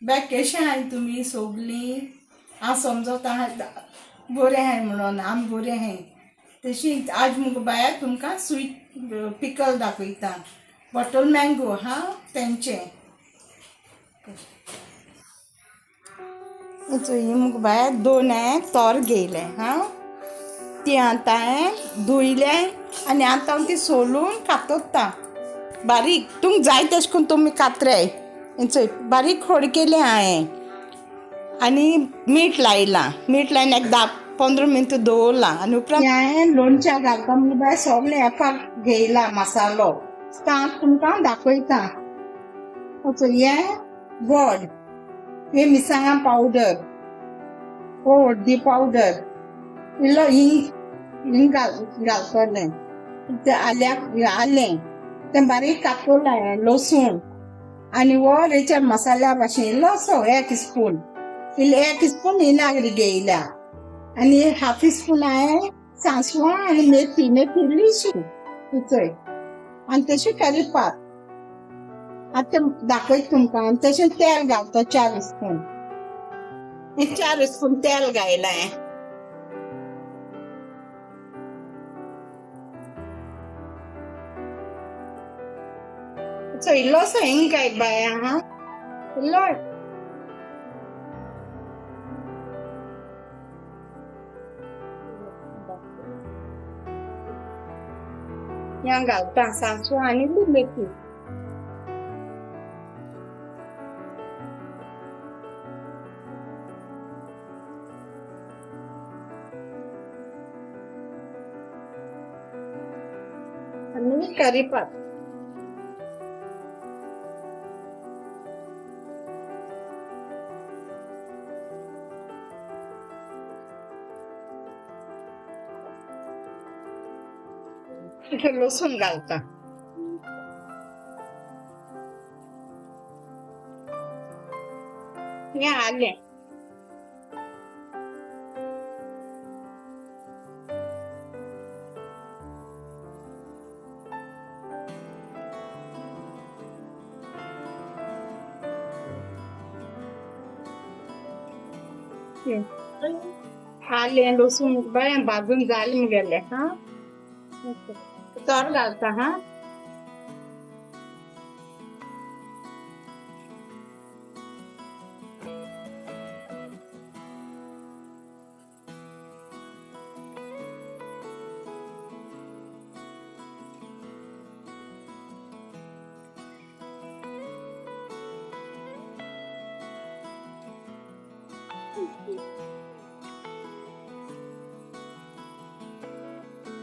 बाय केशें आहाय तुमी सोगलीं? हांव समजता बरें आहाय म्हणून आमी बरें आहाय. तशी आज मुगो बाया तुमकां स्वीट पिकल दाखयता, बॉटल मँगो हा तेंचें. ही मुगो बाया दोन हांवें तोर घेयलें हा, ती आतां हांवें धुयलें आनी आतां हांव ती सोलून कातरता बारीक. तुमकां जाय तशें करून तुमी कातराय. चोय बारीक खोड केलें हांवें आनी मीठ लायलां. मीठ लायन एक 10-15 मिनटां दवरलां आनी उपरांत हांवें लोणच्याक घालता मुगो बाय सगळें एपाक घेयला मसालो, आतां तुमकां दाखयता. हें गोड, हे मिरसांगा पावडर, हो हळदी पावडर, इल्लो हिंग हिंग घालतलें, तें आल्याक आलें तें बारीक कातरलां, लसूण आनी हो रेचर मसाल्या भाशेन इल्लोसो 1 स्पून, इल्लें 1 स्पून विनाग्री घेयल्या आनी हाफ स्पून हांवें सांसवां आनी मेथी, मेथी इल्लीशी चोय आनी तशी करीपात. आतां दाखयता तुमकां. आनी तशें तेल घालता 4 स्पून, 4 स्पून तेल घायलां. इल्लोसो हिंग घाय बाय हा, इल्लो. हें घालता सांसवां आनी इल्ली मेथी. आनी करीपात. लसूण घालता. हें आलें. आलें लसूण बरें भाजून जालें मुगेलें हा. तोर घालता हा.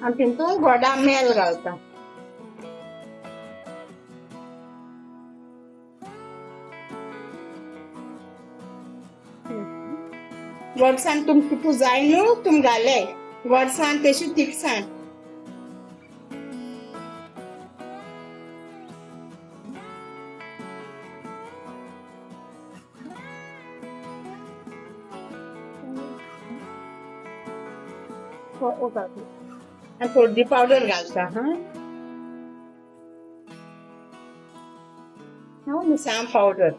आनी तितून गोडा मेल घालता. गोडसाण तुमकां कितू जाय न्हू तुम घाले, गोडसाण तशी तिखसाण. आनी हळदी पावडर घालता हा, मिरसांग पावडर.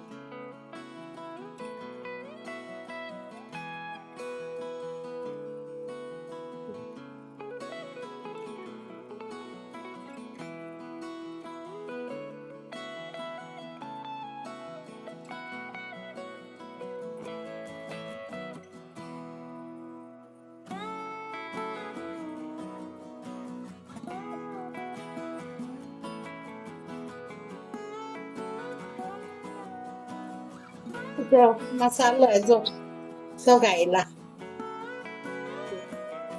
मसालो जो तो घायला,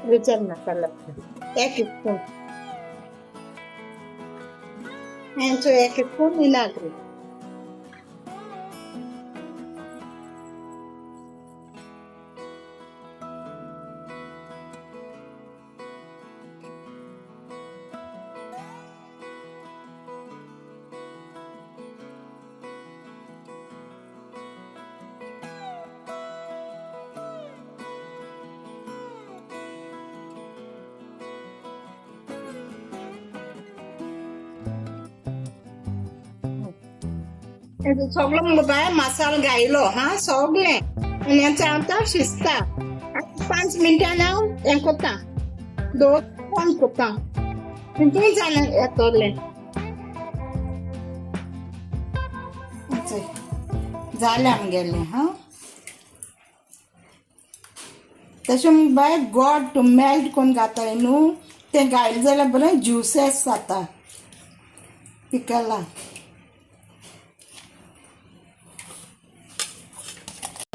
रुचर मसाला 1 स्पून, हेंचो 1 स्पून विनाग्री. सगळो मुगो बाय मसालो घायलो हा सगळें आनी हें आतां शिजता. 5 मिनटां हांव हें करता, दोन बंद करता, तितून जालें येतलें. जालें आमगेलें. हा तशें बाय गोड तूं मेल्ट करून घातलें न्हू, तें घायलें जाल्यार बरें ज्युसेस जाता पिकला.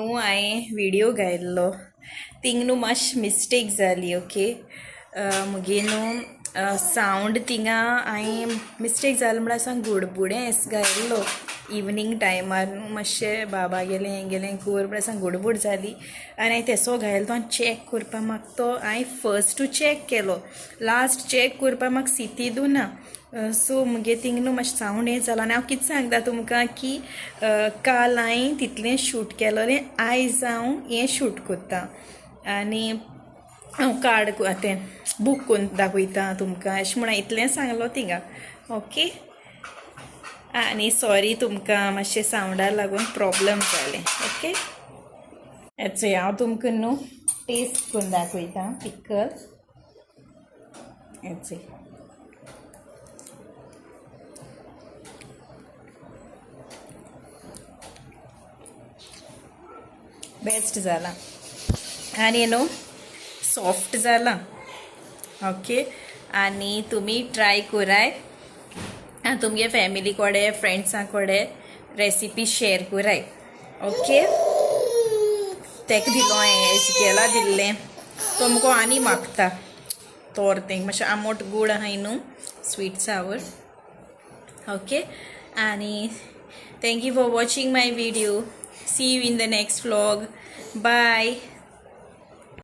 न्हू हांवें व्हिडियो घायल्लो थिंग न्हू मातशी मिस्टेक जाली. ओके, मुगे न्हू सावंड थिंगा हांवें मिस्टेक जाली म्हळ्यार सांग गुडबुडें एस घायल्लो इवनींग टायमार न्हू, मातशें बाबा गेलें हें गेलें कोर म्हळ्यार सांग गुडबूड जाली आनी हांवें तेसो घायलो. तो आनी चॅक करपा म्हाका तो हांवें फर्स्टू चॅक केलो, लास्ट चॅक करपा म्हाका सिती दिवना. सो मुगे थिंग न्हू मातशें सावंड हें जालां. आनी हांव कितें सांगता तुमकां की काल हांवें तितलें शूट केलोलें, आयज हांव हें शूट करता आनी हांव कार्ड तें बूक करून दाखयता तुमकां अशें म्हणून इतलें सांगलो थिंगा. ओके, आनी सॉरी तुमकां मातशें सावंडा लागून प्रोब्लम जालें. ओके, हेचो हांव तुमकां न्हू टेस्ट करून दाखयता पिकल. हेचो बेस्ट जाला आनी न्हू सॉफ्ट जाला. ओके, आनी तुमी ट्राय कराय आनी तुमगे फॅमिली कडेन फ्रेंड्सां कडेन रेसिपी शेअर कराय. ओके, तेका दिलो हांवें एजकेला दिल्लें, तो मुगो आनी मागता तोर तें मातशें आमोट गोड आहाय न्हू, स्वीट सावर. ओके, आनी thank you for watching my video. See you in the next vlog. Bye.